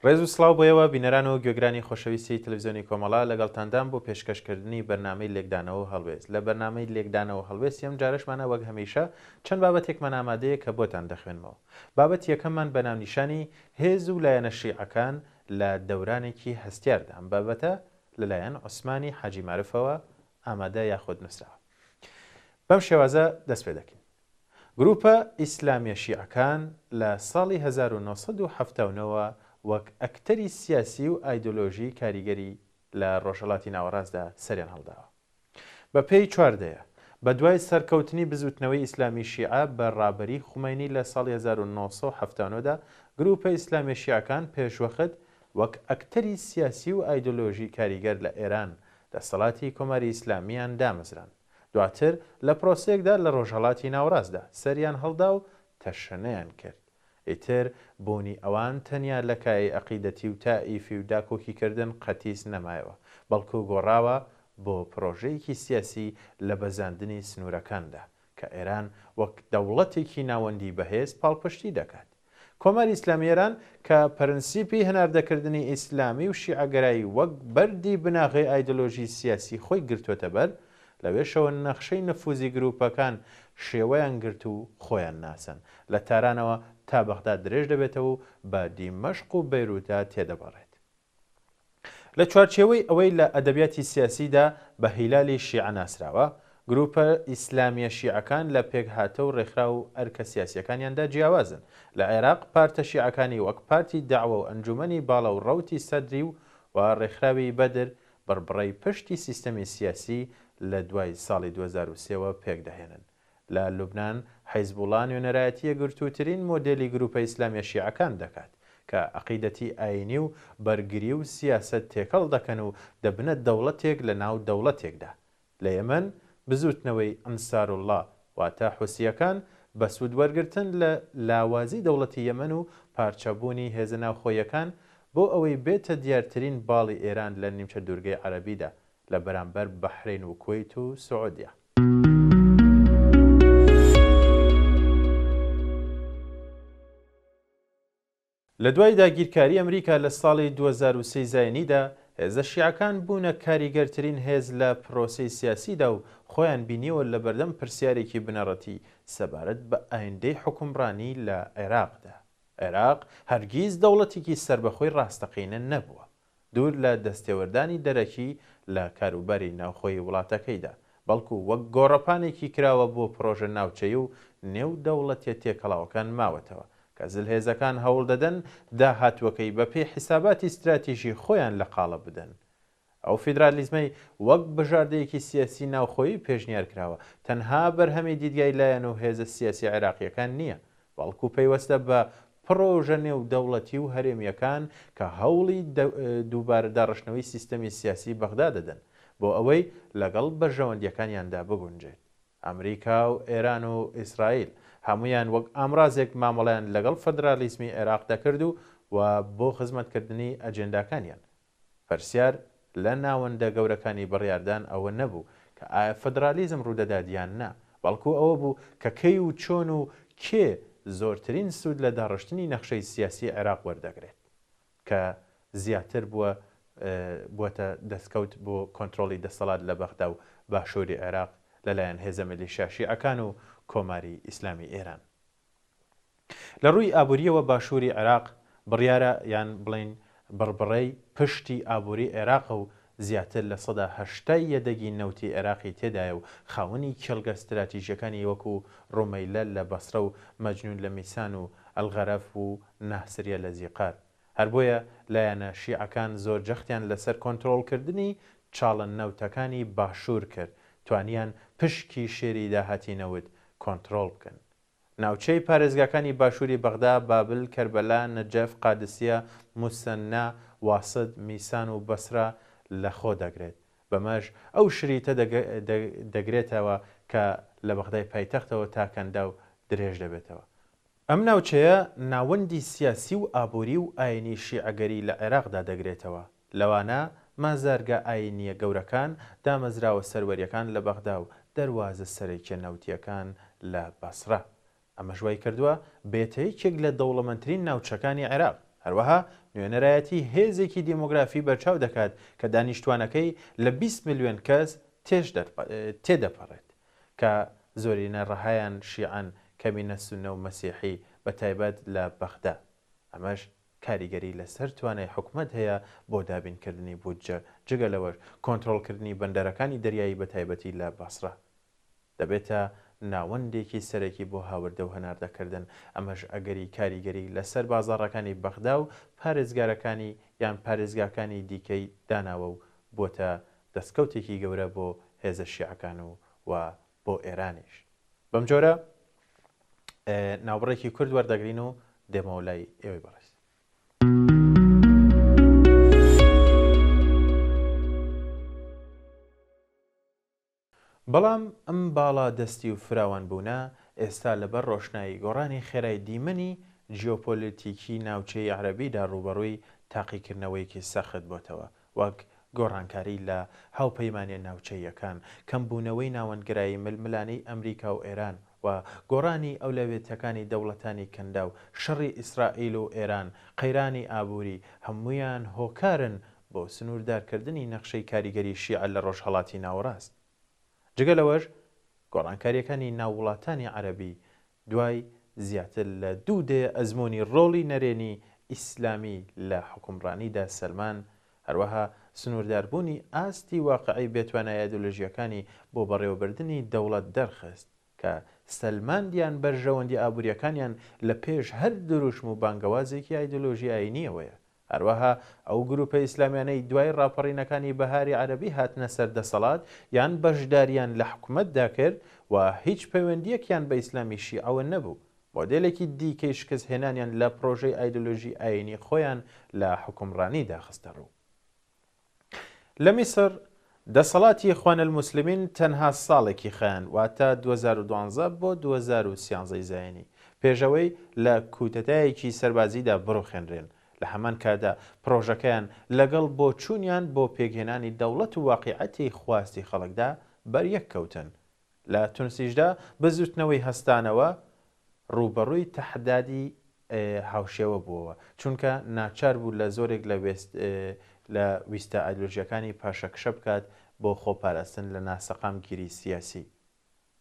ڕێز و سڵاو بۆ ئێوە بینەران و گوێگرانی خۆشەویستی تەلەفزیۆنی کۆمەڵە، لەگەڵتاندام بۆ پێشکەشکردنی بەرنامەی لێکدانەوە و هەڵوێست. لە بەرنامەی لێکدانەوە و هەڵوێستی ئەم جارەشمانە وەک هەمیشە چەند بابەتێکمان ئامادەیە کە بۆتان دەخوێنمەوە. بابەتی یەکەممان بە ناونیشانی هێز و لایەنە شیعەکان لە دەورانێکی هەستیاردا ئەم بابەتە لەلایەن عوسمانی حاجی مارفەوە ئامادە یاخود نووسراوە. بەم شێوازە دەست پێ دەکەین. گرووپە ئیسلامیە شیعەکان لە ساڵی 1979 وە وەک ئەکتەری سیاسی و ئایدۆلۆژی کاریگەری لە ڕۆژهەڵاتی ناوەڕاستدا سەریان هەڵداوە. بە پێی چوار دەیە، بە دوای سەرکەوتنی بزووتنەوەی ئیسلامی شیعە بە ڕابەری خومەینی لە ساڵی 1979 دا، گرووپە ئیسلامیە شیعەکان پێشوەخت وەک ئەکتەری سیاسی و ئایدۆلۆژی کاریگەر لە ئێران، دەسەڵاتی کۆماری ئیسلامییان دامەزراند. دواتر لە پرۆسەیەکدا لە ڕۆژهەڵاتی ناوەڕاستدا سەریان هەڵدا و تەشەنەیان کرد. ئیتر بوونی ئەوان تەنیا لە کایەی عەقیدەتی و تائیفی و داکۆکیکردن قەتیس نەمایەوە، بەڵکو گۆڕاوە بۆ پرۆژەیەکی سیاسی لە بەزاندنی سنوورەکاندا، کە ئێران وەک دەوڵەتێکی ناوەندی بەهێز پاڵپشتی دەکات. کۆماری ئیسلامی ئێران کە پرنسیپی هەناردەکردنی ئیسلامی و شیعەگەرایی وەک بەردی بناغەی ئایدۆلۆژی سیاسی خۆی گرتووەتە بەر، لەوێشەوە نەخشەی نفوزی گرووپەکان شێوەیان گرت و خۆیان ناساند، لە تارانەوە تا بەغدا درێژ دەبێتەوە و بە دیمەشق و بەیرووتدا تێدەپەڕێت. لە چوارچێوەی ئەوەی لە ئەدەبیاتی سیاسیدا بە هیلالی شیعە ناسراوە، گرووپە ئیسلامییە شیعەکان لە پێکهاتە و ڕێکخراو و ئەرکە سیاسییەکانیاندا جیاوازن. لە عێراق پارتە شیعەکانی وەک پارتی دەعوە و ئەنجوومەنی باڵا و ڕەوتی سەدری و و ڕێکخراوی بەدر بڕبڕەی پشتی سیستەمی سیاسی لە دوای ساڵی 2003 وە پێکدەهێنن. لە لوبنان، حیزبوڵا نوێنەرایەتی یەکگرتووترین مۆدێلی گرووپە ئیسلامیە شیعەکان دەکات، کە عەقیدەتی ئایینی و بەرگری و سیاسەت تێکەڵ دەکەن و دەبنە دەوڵەتێک لە ناو دەوڵەتێکدا. لە یەمەن، بزووتنەوەی ئەنساروڵڵا، واتە حوسییەکان، بە سوود وەرگرتن لە لاوازی دەوڵەتی یەمەن و پارچەبوونی هێزە ناوخۆییەکان، بۆ ئەوەی بێتە دیارترین باڵی ئێران لە نیمچە دوورگەی عەرەبیدا، لە بەرامبەر بەحرەین و کوەیت و سعودیە. لە دوای داگیرکاری ئەمریکا لە ساڵی 2003 زاینیدا، هێزە شیعەکان بوونە کاریگەرترین هێز لە پرۆسەی سیاسیدا و خۆیان بینیەوە لەبەردەم پرسیارێکی بنەڕەتی سەبارەت بە ئایندەی حوکمڕانی لە عێراقدا. عێراق هەرگیز دەوڵەتێکی سەربەخۆی ڕاستەقینە نەبووە، دوور لە دەستێوەردانی دەرەکی لە کاروباری ناوخۆیی وڵاتەکەیدا، بەڵکو وەک گۆڕەپانێکی کراوە بۆ پڕۆژە ناوچەیی و نێودەوڵەتیە تێکەڵاوەکان ماوەتەوە، کە زلهێزەکان هەوڵدەدەن داهاتووەکەی بەپێی حیساباتی ستراتیژی خۆیان لە قاڵب بدەن. ئەو فیدرالیزمەی وەک بژاردەیەکی سیاسی ناوخۆیی پێشنیار کراوە، تەنها بەرهەمی دیدگای لایەن و هێزە سیاسیە عێراقییەکان نییە، بەڵکو پەیوەستە بە پڕۆژە نێودەوڵەتی و هەرێمییەکان کە هەوڵی دووبارە داڕشتنەوەی سیستەمی سیاسی بەغدا دەدەن بۆ ئەوەی لەگەڵ بەرژەوەندییەکانیاندا بگونجێت. ئەمریکا و ئێران و ئیسرائیل هەموویان وەک ئامرازێک مامەڵەیان لەگەڵ فەدرالیزمی عێراق دەکرد و و بۆ خزمەتکردنی ئەجێنداکانیان. پرسیار لە ناوەندە گەورەکانی بڕیاردان ئەوە نەبوو کە ئایا فدرالیزم ڕوودەدات یان نا، بەڵکو ئەوە بوو کە کەی و چۆن و کێ زۆرترین سوود لە داڕشتنی نەخشەی سیاسی عێراق وەردەگرێت کە زیاتر بووە بووەتە دەستکەوت بۆ کۆنترۆڵی دەسەڵات لە بەغدا و باشووری عێراق لەلایەن هێزە میلیشیا شیعەکان و کۆماری ئیسلامی ئێران. لە ڕووی ئابوورییەوە باشووری عێراق بڕیارە یان بڵێین بڕبڕەی پشتی ئابووری عێراقە و زیاتر لە سەدا هەشتای یەدەگی نەوتی عێراقی تێدایە و خاوەنی کێڵگە ستراتیژییەکانی وەکو ڕومەیلە لە بەسرە و مەجنون لە میسان و ئەلغەرەف و ناسریە لە زیقار. هەر بۆیە لایەنە شیعەکان زۆر جەختیان لەسەر کۆنترۆڵکردنی چاڵە نەوتەکانی باشوور کرد، توانیان پشکی شێری داهاتی نەوت کۆنترۆڵ بکەن. ناوچەی پارێزگاکانی باشووری بەغدا، بابل، کەربەلا، نەجەف، قادسیە، موسەننا، واسط، میسان و بەسرە لەخۆ دەگرێت. بەمەش ئەو شریتە دەگرێتەوە کە لە بەغدای پایتەختەوە تا کەنداو درێژ دەبێتەوە. ئەم ناوچەیە ناوەندی سیاسی و ئابووری و ئایینی شیعەگەری لە عێراقدا دەگرێتەوە، لەوانە مازارگە ئایینییە گەورەکان، دامەزراوە سەروەرییەکان لە بەغدا و دەروازە سەرەکییە نەوتییەکان لە بەسرە. ئەمەش وایکردووە بێتە یەکێک لە دەوڵەمەندترین ناوچەکانی عێراق. هەروەها نوێنەرایەتی هێزێکی دیمۆگرافی بەرچاو دەکات کە دانیشتوانەکەی لە 20 ملیۆن کەس تێدەپەڕێت کە زۆرینە ڕەهایان شیعەن، کەمینە سوننە و مەسیحی، بەتایبەت لە بەغدا. ئەمەش کاریگەری لەسەر توانای حکومەت هەیە بۆ دابینکردنی بودجە، جگە لەوەش کۆنترۆڵکردنی بەندەرەکانی دەریایی بەتایبەتی لە بەسڕە دەبێتە ناوەندێکی سەرەکی بۆ هاوردە و هەناردەکردن، ئەمەش ئەگەری کاریگەری لەسەر بازاڕەکانی بەغدا و پارێزگارەکانی یان پارێزگاکانی دیکەی داناوە و بووەتە دەستکەوتێکی گەورە بۆ هێزە شیعەکان و و بۆ ئێرانیش. بەمجۆرە ناوبڕێکی کورت وەردەگرین و دێمەوە لای ئێوەی بەڕێز. بەڵام ئەم باڵادەستی و فراوانبوونە ئێستا لەبەر ڕۆشنایی گۆڕانی خێرای دیمەنی جیۆپۆلیتیکی ناوچەی عەرەبیدا ڕووبەڕووی تاقیکردنەوەیەکی سەخت بۆتەوە، وەک گۆڕانکاری لە هاوپەیمانیە ناوچەییەکان، کەمبوونەوەی ناوەندگەرایی ململانێی ئەمریکا و ئێران و گۆڕانی ئەولەوێتەکانی دەوڵەتانی کەنداو، شەڕی ئیسرائیل و ئێران، قەیرانی ئابووری، هەموویان هۆکارن بۆ سنووردارکردنی نەخشەی کاریگەری شیعە لە ڕۆژهەڵاتی ناوەڕاست. جگە لەوەش گۆڕانکارییەکانی ناو وڵاتانی عەرەبی دوای زیاتر لە دوو دەیە ئەزموونی ڕۆڵی نەرێنی ئیسلامی لە حوکمڕانیدا سەلمان، هەروەها سنوورداربوونی ئاستی واقعی بێتوانای ئایدۆلۆژییەکانی بۆ بەڕێوەبردنی دەوڵەت دەرخست کە سەلماندیان بەرژەوەندی ئابوورییەکانیان لە پێش هەر دروشم و بانگەوازێکی ئایدۆلۆژی ئایینییەوەیە. هەروەها ئەو گروپە ئیسلامیانەی دوای ڕاپەڕینەکانی بەهاری عەرەبی هاتنە سەر دەسەڵات یان بەشداریان لە حکومەتدا کرد و هیچ پەیوەندییەکیان بە ئیسلامی شیعەوە نەبوو، مۆدێلێکی دیکەی شکستهێنانیان لە پڕۆژەی ئایدۆلۆژی ئایینی خۆیان لە حوکمڕانیدا خستەڕوو. لە میسر، دەسەڵاتی ئیخوان ئەلموسلمین تەنها ساڵێکی خایاند، واتە 2012 بۆ 2013 ی زایینی، پێش ئەوەی لە کودەتایەکی سەربازیدا بڕوخێنرێن، لە هەمان کاتدا پڕۆژەکەیان لەگەڵ بۆچوونیان بۆ پێکهێنانی دەوڵەت و واقیعەتی خواستی خەڵکدا بەریەک کەوتن. لە تونسیشدا بزووتنەوەی هەستانەوە ڕووبەڕووی تەحەدادی هاوشێوە بووەوە، چونکە ناچار بوو لە زۆرێک لە لە ویستە ئایدۆلۆژییەکانی پاشەکشە بکات بۆ خۆپاراستن لە ناسەقامگیری سیاسی.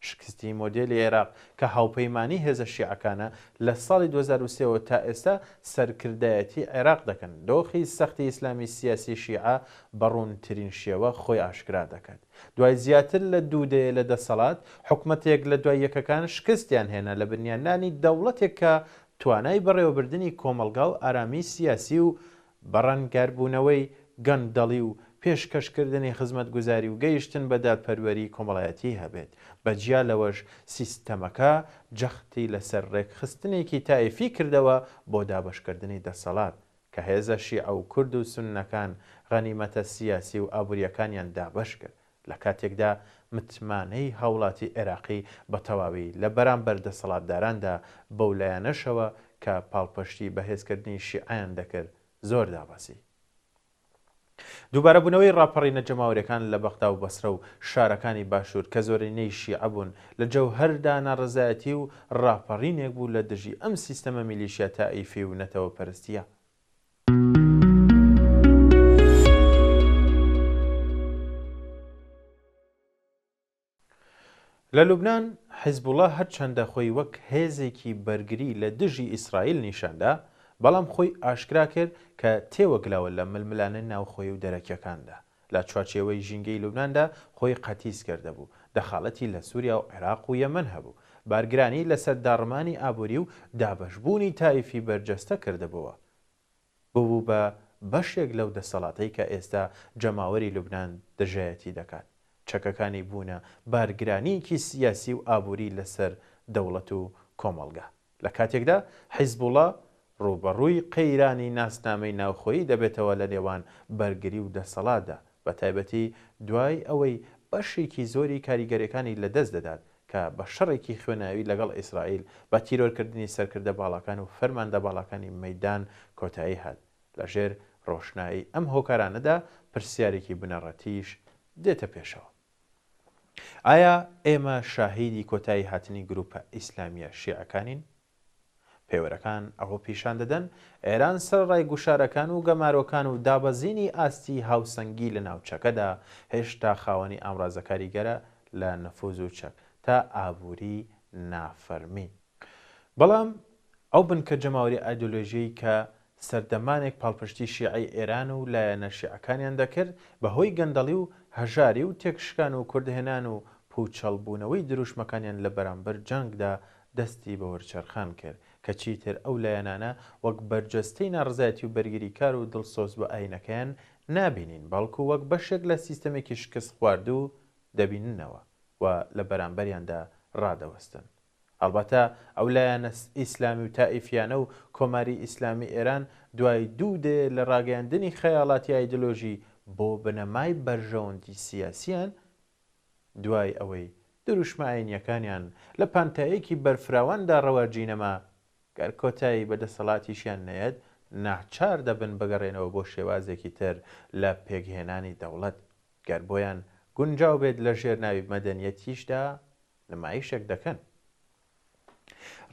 شکستی مۆدێلی عێراق کە هاوپەیمانی هێزە شیعەکانە لە ساڵی 2003 ەوە تا ئێستا سەرکردایەتی عێراق دەکەن، دۆخی سەختی ئیسلامی سیاسی شیعە بە ڕوونترین شێوە خۆی ئاشکرا دەکات. دوای زیاتر لە دوو دەیە لە دەسەڵات، حکومەتێک لە دوای یەکەکان شکستیان هێنا لە بنیادنانی دەوڵەتێک کە توانای بەڕێوەبردنی کۆمەڵگا و ئارامی سیاسی و بەڕەنگاربوونەوەی گەندەڵی و پێشکەشکردنی خزمەتگوزاری و گەیشتن بە دادپەروەری کۆمەڵایەتی هەبێت، بە جیا لەوەش سیستەمەکە جەختی لەسەر ڕێکخستنێکی تائیفی کردەوە بۆ دابەشکردنی دەسەڵات، کە هێزە شیعە و کورد و سوننەکان غەنیمەتە سیاسی و ئابوورییەکانیان دابەش کرد، لە کاتێکدا متمانەی هاوڵاتی عێراقی بە تەواوی لە بەرامبەر دەسەڵاتداراندا بەو لایەنەشەوە کە پاڵپشتی بەهێزکردنی شیعەیان دەکرد زۆر دابەزی. دووبارەبوونەوەی ڕاپەڕینە جەماوەریەکان لە بەغدا و بەسرە و شارەکانی باشوور کە زۆرینەی شیعە بوون لە جەوهەردا ناڕەزایەتی و ڕاپەڕینێک بوو لە دژی ئەم سیستەمە میلیشیا تائیفی و نەتەوەپەرستیە. لە لوبنان، حیزبوڵا هەرچەندە خۆی وەک هێزێکی بەرگری لە دژی ئیسرائیل نیشاندا، بەڵام خۆی ئاشکرا کرد کە تێوەگلاوە لە ململانێ ناوخۆیی و دەرەکیەکاندا. لە چوارچێوەی ژینگەی لوبناندا خۆی قەتیس کردبوو، دەخاڵەتی لە سوریا و عێراق و یەمەن هەبوو، بارگرانی لەسەر داڕمانی ئابوری و دابەشبوونی تایفی بەرجەستە کردبۆوە. ببوو بە بەشێک لەو دەسەڵاتەی کە ئێستا جەماوەری لوبنان دژایەتی دەکات. چەکەکانی بوونە بارگرانییەکی سیاسی و ئابووری لەسەر دەوڵەت و کۆمەڵگا. لە کاتێکدا حیزبوڵا ڕووبەڕووی قەیرانی ناسنامەی ناوخۆیی دەبێتەوە لە نێوان بەرگری و دەسەڵاتدا، بەتایبەتی دوای ئەوەی بەشێکی زۆری کاریگەرییەکانی لەدەست دەدات کە بە شەڕێکی خوێناوی لەگەڵ ئیسرائیل بە تیرۆرکردنی سەرکردە باڵاکان و فەرماندە باڵاکانی مەیدان کۆتایی هات. لە ژێر ڕۆشنایی ئەم هۆکارانەدا پرسیارێکی بنەڕەتیش دێتە پێشەوە. ئایا ئێمە شاهیدی کۆتایی هاتنی گروپە ئیسلامییە شیعەکانین؟ پێوەرەکان ئەوە پیشان دەدەن، ئێران سەرەڕای گوشارەکان و گەمارۆکان و دابەزینی ئاستی هاوسەنگی لە ناوچەکەدا، هێشتا خاوەنی ئامرازە کاریگەرە لە نفوز و چەک تا ئابووری نافەرمی. بەڵام ئەو بنکە جەماوەری ئایدۆلۆژیەی کە سەردەمانێک پاڵپشتی شیعەی ئێران و لایەنە شیعەکانیان دەکرد، بە هۆی گەندەڵی و هەژاری و تێکشکان و کورتهێنان و پووچەڵبوونەوەی دروشمەکانیان لە بەرامبەر جەنگدا دەستی بە وەرچەرخان کرد کە چیتر ئەو لایەنانە وەک بەرجەستەی ناڕەزایەتی و بەرگریکار و دڵسۆز بە ئایینەکەیان نابینین بەڵکو وەک بەشێک لە سیستەمێکی شکستخواردوو دەبیننەوە و لە بەرامبەریاندا ڕادەوەستن. ئەڵبەتە ئەو لایەنە ئیسلامی و تائیفیانە و کۆماری ئیسلامی ئێران دوای دوو دەیە لە ڕاگەیاندنی خەیاڵاتی ئایدۆلۆژی بۆ بنەمای بەرژەوەندی سیاسیان، دوای ئەوەی دروشمە ئاینیەکانیان لە پانتاییەکی بەرفراواندا ڕەواجی نەما، گەر کۆتایی بە دەسەڵاتیشیان نەیەت، ناچار دەبن بگەڕێنەوە بۆ شێوازێکی تر لە پێکهێنانی دەوڵەت، گەر بۆیان گونجاو بێت لە ژێر ناوی مەدەنیەتیشدا نمایشێک دەکەن.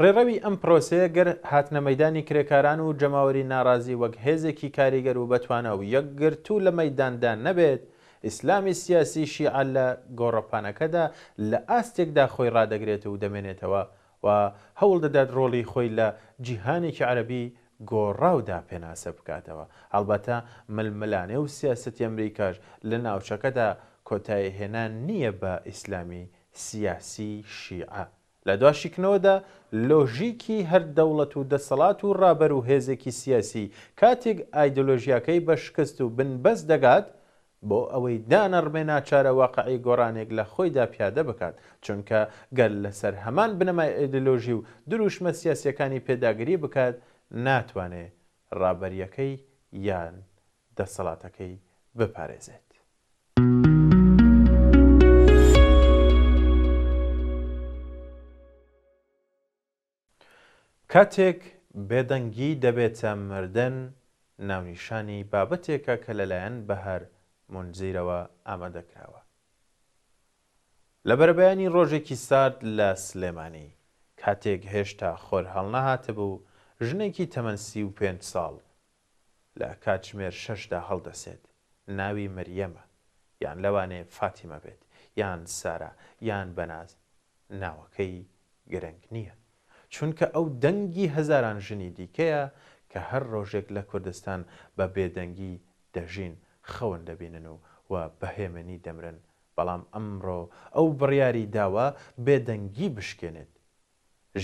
ڕێڕەوی ئەم پرۆسەیە گەر هاتنەمەیدانی کرێکاران و جەماوەری ناڕازی وەک هێزێکی کاریگەر و بەتوانا و یەکگرتوو لە مەیداندا نەبێت، ئیسلامی سیاسی شیعە لە گۆڕەپانەکەدا لە ئاستێکدا خۆی ڕادەگرێت و دەمێنێتەوە و هەوڵدەدات ڕۆڵی خۆی لە جیهانێکی عەرەبی گۆڕاودا پێناسە بکاتەوە. هەڵبەتە ململانێ و سیاسەتی ئەمریکاش لە ناوچەکەدا کۆتاییهێنان نییە بە ئیسلامی سیاسی شیعە. لە دوا شیکردنەوەدا لۆژیکی هەر دەوڵەت و دەسەڵات و ڕابەر و هێزێکی سیاسی کاتێک ئایدۆلۆژیاکەی بە شکست و بنبەست دەگات بۆ ئەوەی دانەڕمێ ناچارە واقعی گۆڕانێک لە خۆیدا پیادە بکات، چونکە گەر لەسەر هەمان بنەمای ئایدۆلۆژی و دروشمە سیاسیەکانی پێداگری بکات ناتوانێ ڕابەریەکەی یان دەسەڵاتەکەی بپارێزێت. کاتێک بێدەنگی دەبێتە مردن ناونیشانی بابەتێکە کە لەلایەن بەهار مونزیرەوە ئامادەکراوە. لە بەرەبەیانی ڕۆژێکی سارد لە سلێمانی، کاتێک هێشتا خۆر هەڵنەهاتبوو، ژنێکی تەمەن 35 ساڵ لە کاتژمێر شەشدا هەڵدەسێت، ناوی مریەمە، یان لەوانەیە فاتیمە بێت، یان سارا، یان بەناز، ناوەکەی گرنگ نییە، چونکە ئەو دەنگی هەزاران ژنی دیکەیە کە هەر ڕۆژێک لە کوردستان بە بێدەنگی دەژین، خەون دەبینن و و بە هێمنی دەمرن، بەڵام ئەمڕۆ ئەو بڕیاری داوە بێدەنگی بشکێنێت.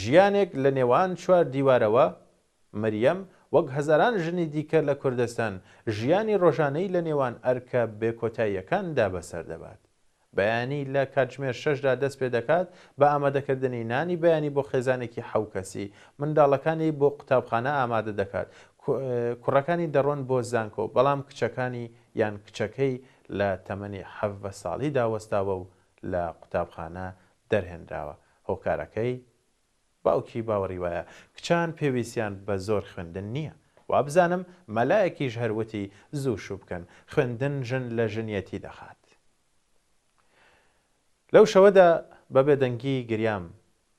ژیانێک لە نێوان چوار دیوارەوە، مریەم وەک هەزاران ژنی دیکە لە کوردستان، ژیانی ڕۆژانەی لە نێوان ئەرکە بێکۆتاییەکاندا بەسەر دەبات. بەیانی لە کاتژمێر شەشدا دەست پێ دەکات بە ئامادەکردنی نانی بەیانی بۆ خێزانێکی حەو کەسی، منداڵەکانی بۆ قوتابخانە ئامادە دەکات، کوڕەکانی دەڕۆن بۆ زانکۆ، بەڵام کچەکانی یان کچەکەی لە تەمەنی حەڤە ساڵیدا وەستاوە و لە قوتابخانە دەرهێنراوە، هۆکارەکەی؟ باوکی باوەڕی وایە کچان پێویستیان بە زۆر خوێندن نییە. وابزانم مەلایەکیش هەر وتی زوو شوو بکەن، خوێندن ژن لە ژنیەتی دەخات. لەو شەوەدا بە بێدەنگی گریام،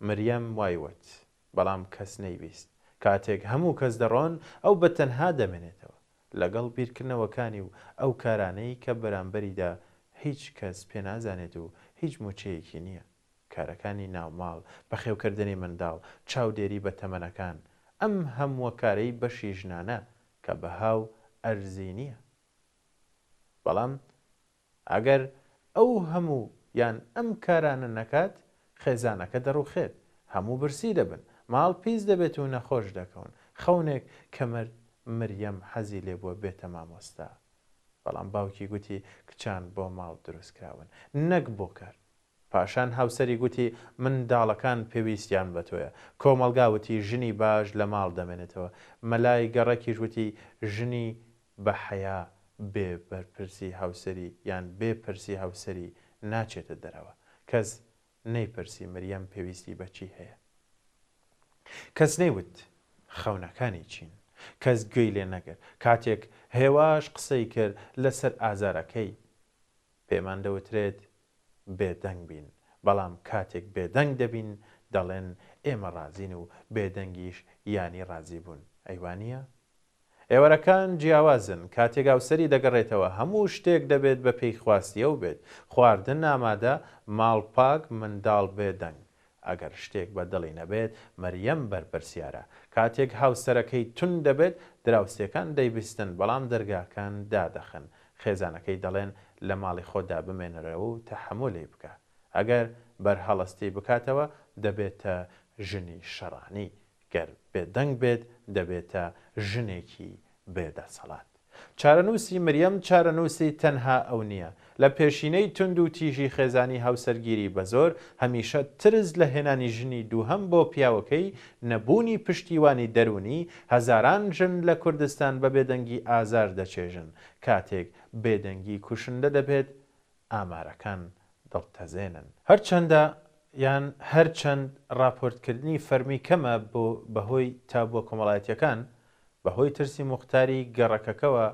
مریەم وای وت، بەڵام کەس نەیبیست. کاتێک هەموو کەس دەڕۆن، ئەو بە تەنها دەمێنێتەوە. لەگەڵ بیرکردنەوەکانی و ئەو کارانەی کە بەرامبەریدا هیچ کەس پێنازانێت و هیچ مووچەیەکی نییە. کارەکانی ناوماڵ، بەخێوکردنی منداڵ، چاودێری بە تەمەنەکان، ئەم هەمووە کارەی بەشی ژنانە کە بەها و ئەرزی نییە. بەڵام ئەگەر ئەو هەموو یان ئەم کارانە نەکات، خێزانەکە دەڕوخێت، هەموو برسی دەبن، ماڵ پیس دەبێت و نەخۆش دەکەون. خەونێک کە مرد مریەم حەزی لێبووە بێتە مامۆستا. بەڵام باوکی گوتی کچان بۆ ماڵ دروستکراون نەک بۆ کار. پاشان هاوسەری گوتی منداڵەکان پێویستیان بە تۆیە. کۆمەڵگا وتی ژنی باش لە ماڵ دەمێنێتەوە. مەلای گەڕەکیش وتی ژنی بە حەیا بێ بەرپرسی هاوسەری یان بێ پرسی هاوسەری ناچێتە دەرەوە. کەس نەیپرسی مریەم پێویستی بە چی هەیە. کەس نەیوت خەونەکانی چین. کەس گوێی لێ نەگرت. کاتێک هێواش قسەی کرد لەسەر ئازارەکەی. پێمان دەوترێت بێدەنگ بین، بەڵام کاتێک بێدەنگ دەبین دەڵێن ئێمە ڕازین و بێدەنگیش یانی ڕازی بوون، ئەی وانییە؟ ئێوارەکان جیاوازن، کاتێک هاوسەری دەگەڕێتەوە هەموو شتێک دەبێت بە پێی خواستی ئەو بێت، خواردن ئامادە، ماڵ پاک، منداڵ بێ دەنگ. ئەگەر شتێک بە دڵی نەبێت، مەریەم بەرپرسیارە. کاتێک هاوسەرەکەی توند دەبێت، دراوسێکان دەیبیستن، بەڵام دەرگاکان دادەخەن. خێزانەکەی دەڵێن لە ماڵی خۆتدا بمێنەرەوە و تەحەمولی بکە. ئەگەر بەرهەڵستی بکاتەوە، دەبێتە ژنی شەڕانی. گەر بێدەنگ بێت دەبێتە ژنێکی بێ دەسەڵات. چارەنووسی مریەم چارەنووسی تەنها ئەو نییە. لە پێشینەی توندوتیژی خێزانی هاوسەرگیری بەزۆر، هەمیشە ترس لە هێنانی ژنی دووهەم بۆ پیاوەکەی، نەبوونی پشتیوانی دەروونی، هەزاران ژن لە کوردستان بە بێدەنگی ئازار دەچێژن. کاتێک بێدەنگی کوشندە دەبێت، ئامارەکان دڵتەزێنن. هەرچەندە یان هەرچەند ڕاپۆرتکردنی فەرمی کەمە بۆ بەهۆی تابووە کۆمەڵایەتییەکان، بەهۆی ترسی موختاری گەڕەکەکەوە،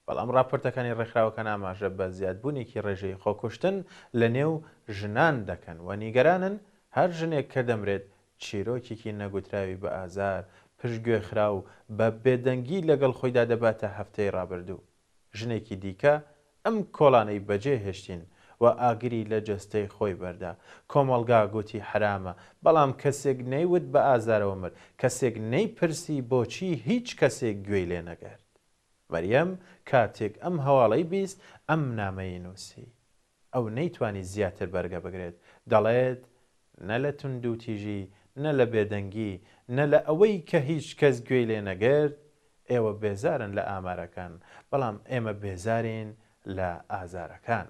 بەڵام ڕاپۆرتەکانی ڕێکخراوەکان ئاماژە بە زیادبوونێکی ڕێژەی خۆکوشتن لەنێو ژنان دەکەن و نیگەرانن هەر ژنێک کە دەمرێت چیرۆکێکی نەگوتراوی بە ئازار، پشتگوێخراو، بە بێدەنگی لەگەڵ خۆیدا دەباتە هەفتەی ڕابردوو. ژنێکی دیکە ئەم کۆڵانەی بەجێ هێشتین و ئاگری لە جەستەی خۆی بەردا. کۆمەڵگا گوتی حەرامە، بەڵام کەسێک نەیوت بە ئازارەوە مرد، کەسێک نەیپرسی بۆچی هیچ کەسێک گوێی لێ نەگرت. مەریەم کاتێک ئەم هەواڵەی 20 ئەم نامەیەی نووسی. ئەو نەیتوانی زیاتر بەرگە بگرێت، دەڵێت، نە لە توندوتیژی، نە لە بێدەنگی، نە لە ئەوەی کە هیچ کەس گوێی لێ نەگرت، ئێوە بێزارن لە ئامارەکان، بەڵام ئێمە بێزارین لە ئازارەکان.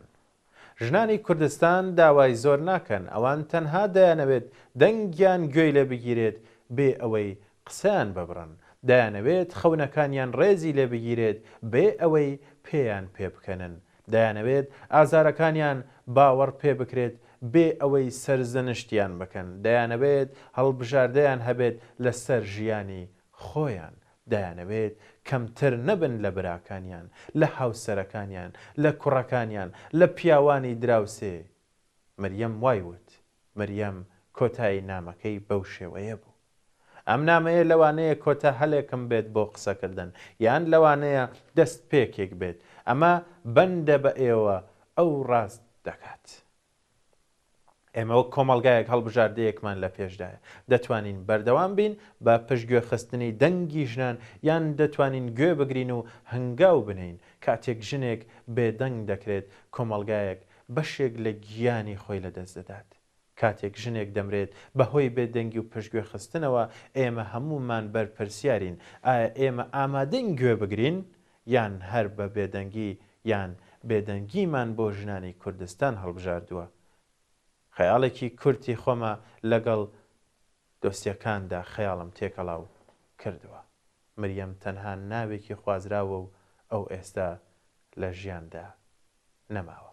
ژنانی کوردستان داوای زۆر ناکەن، ئەوان تەنها دەیانەوێت دەنگیان گوێی لێ بگیرێت بێ ئەوەی قسەیان ببڕن، دەیانەوێت خەونەکانیان ڕێزی لێ بگیرێت بێ ئەوەی پێیان پێ بکەنن، دەیانەوێت ئازارەکانیان باوەڕ پێ بکرێت بێ ئەوەی سەرزەنشتیان بکەن، دەیانەوێت هەڵبژاردەیان هەبێت لەسەر ژیانی خۆیان، دەیانەوێت کەمتر نەبن لە براکانیان، لە هاوسەرەکانیان، لە کوڕەکانیان، لە پیاوانی دراوسێ. مریەم وای وت. مریەم کۆتایی نامەکەی بەو شێوەیە بوو. ئەم نامەیە لەوانەیە کۆتا هەلێکم بێت بۆ قسەکردن، یان لەوانەیە دەستپێکێک بێت. ئەمە بەندە بە ئێوە، ئەو ڕاست دەکات. ئێمە وەک کۆمەڵگایەک هەڵبژاردەیەکمان لە پێشدایە. دەتوانین بەردەوام بین بە پشتگوێخستنی دەنگی ژنان یان دەتوانین گوێ بگرین و هەنگاو بنێین. کاتێک ژنێک بێدەنگ دەکرێت، کۆمەڵگایەک بەشێک لە گیانی خۆی لەدەست دەدات. کاتێک ژنێک دەمرێت بەهۆی بێدەنگی و پشتگوێخستنەوە، ئێمە هەموومان بەرپرسیارین. ئایا ئێمە ئامادەین گوێ بگرین؟ یان هەر بە بێدەنگی یان بێدەنگیمان بۆ ژنانی کوردستان هەڵبژاردووە؟ خەیاڵێکی کورتی خۆمە لەگەڵ دۆسیەکاندا خەیاڵم تێکەڵاو کردووە. مریەم تەنها ناوێکی خوازراوە و ئەو ئێستا لە ژیاندا نەماوە.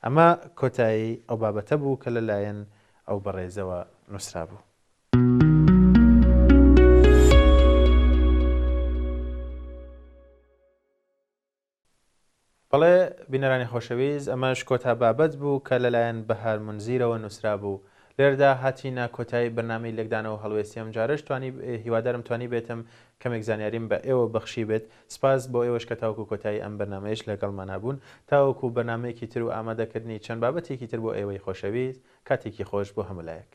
ئەمە کۆتایی ئەو بابەتە بوو کە لە لایەن ئەو بەڕێزەوە نووسرابوو. بەڵێ بینەرانی خۆشەویست ئەمەش کۆتا بابەت بوو کە لەلایەن بەهار مونزیرەوە نووسرابوو. لێرەدا هاتینە کۆتایی بەرنامەی لێکدانەوە هەڵوێستی ئەمجارەش توانی هیوادارم توانیبێتم کەمێک زانیاریم بە ئێوە بەخشیبێت سپاس بۆ ئێوەش کە تاوەکو کۆتایی ئەم بەرنامەیەش لەگەڵمانا بوون تاوەکو بەرنامەیەکی تر و ئامادەکردنی چەند بابەتێکی تر بۆ ئێوەی خۆشەویست کاتێکی خۆش بۆ هەموو لایەک.